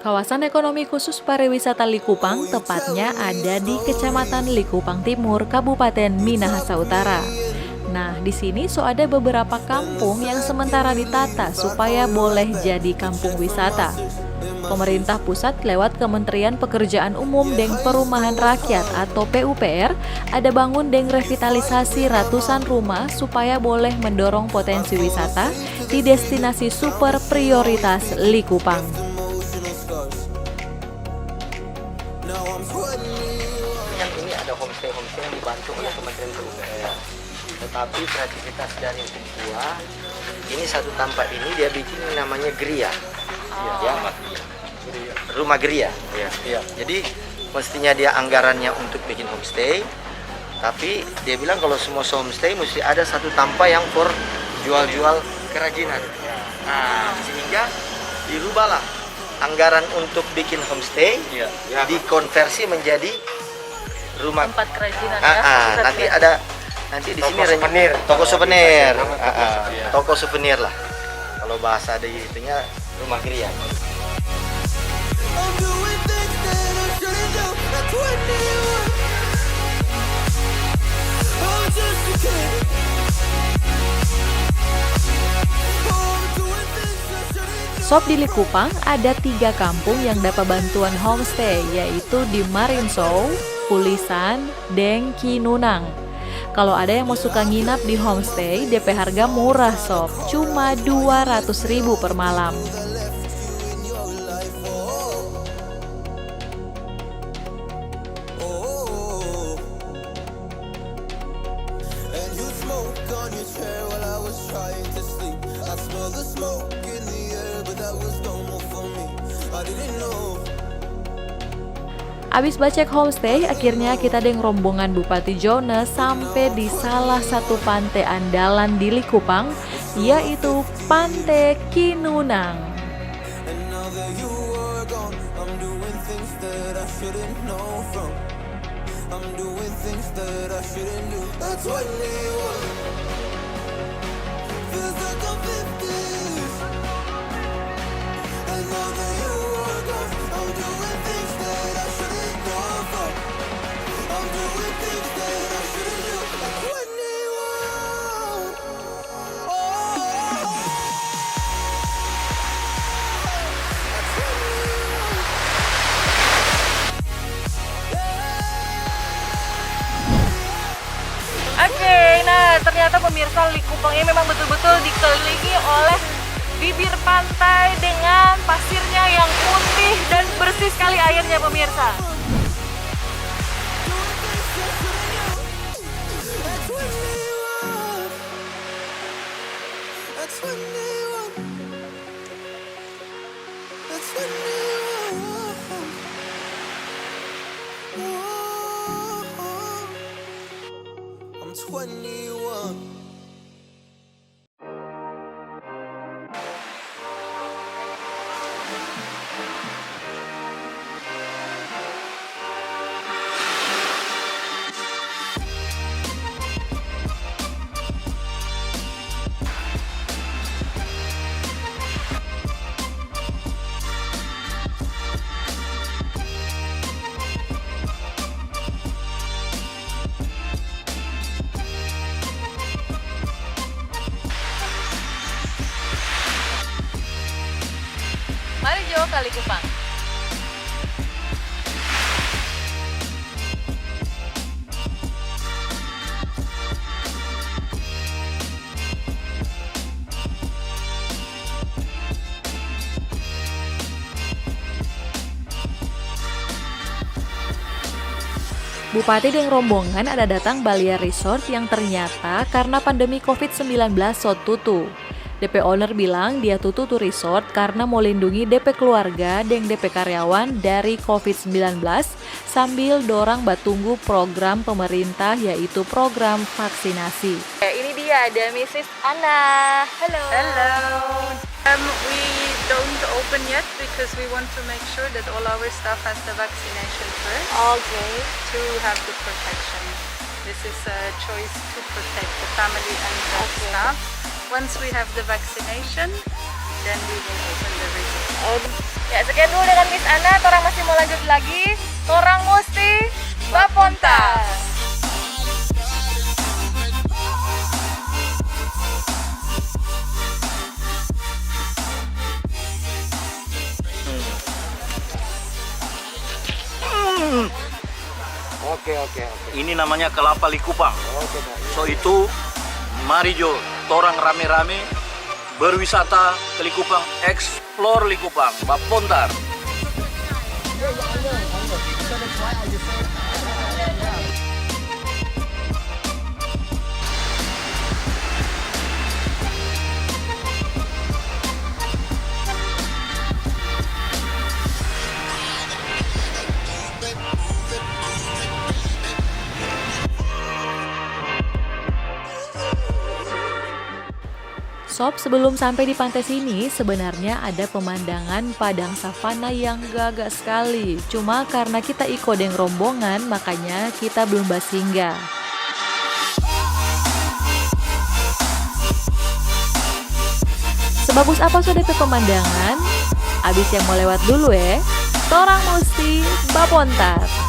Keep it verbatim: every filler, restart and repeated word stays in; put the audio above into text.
Kawasan ekonomi khusus pariwisata Likupang tepatnya ada di Kecamatan Likupang Timur, Kabupaten Minahasa Utara. Nah, di sini so ada beberapa kampung yang sementara ditata supaya boleh jadi kampung wisata. Pemerintah pusat lewat Kementerian Pekerjaan Umum deng Perumahan Rakyat atau P U P R ada bangun deng revitalisasi ratusan rumah supaya boleh mendorong potensi wisata di destinasi super prioritas Likupang. Yang ini ada homestay-homestay yang dibantu oleh Kementerian P U P R. Tetapi kreativitas dari Tua, ini satu tampak ini dia bikin namanya geria. Ya, rumah geria. Iya. Jadi mestinya dia anggarannya untuk bikin homestay, tapi dia bilang kalau semua homestay mesti ada satu tampak yang for jual-jual kerajinan. Nah, sehingga dirubahlah anggaran untuk bikin homestay, dikonversi menjadi rumah. Tempat kerajinan. Ah, ya, ah, pusat nanti kerajinan. Ada nanti di sini ren-, toko souvenir. Toko souvenir. Ah, ah, toko souvenir lah. Kalau bahasa di itunya, rumah geria. Sop di Likupang ada tiga kampung yang dapa bantuan homestay, yaitu di Marinsou, Pulisan, deng Kinunang. Kalo ada yang mo suka nginap di homestay, depe harga murah, sob, cuma dua ratus ribu per malam. Abis bacek homestay, akhirnya kita deng rombongan Bupati Jones sampe di salah satu pante andalan di Likupang, yaitu Pante Kinunang. Oke, nah, ternyata pemirsa, Likupang ini memang betul-betul dikelilingi oleh bibir pantai dengan pasirnya yang putih dan bersih sekali airnya, pemirsa. Mari jo ka Likupang. Bupati deng rombongan ada datang ba lia resort yang ternyata karna pandemi covid sembilan belas so tutu. Depe owner bilang dia tutu tu resort karna mo lindungi depe keluarga deng depe karyawan dari covid sembilan belas sambil dorang batunggu program pemerintah, yaitu program vaksinasi. Ya, ini dia ada Missus Anna. Hello. Hello. Um, we don't open yet because we want to make sure that all our staff has the vaccination first. Okay. To have the protection. This is a choice to protect the family and the Okay. staff. Once we have the vaccination, Dan we will open the result. Ya, sekian dulu dengan Miss Ana. Torang masih mau lanjut lagi. Torang musti bapontar. Hmm. Oke, oke, oke. Ini namanya kelapa Likupang. Oke, Pak. So itu, mari jo torang rame-rame berwisata ke Likupang, explore Likupang, bapontar. Sob, sebelum sampe di pante sini, sebenarnya ada pemandangan padang savana yang gagah skali. Cuma karna kita iko deng rombongan, makanya kita belum basingga. Sebagus apa so depe pemandangan? Abis yang mo lewat dulu, eh. Torang musti bapontar.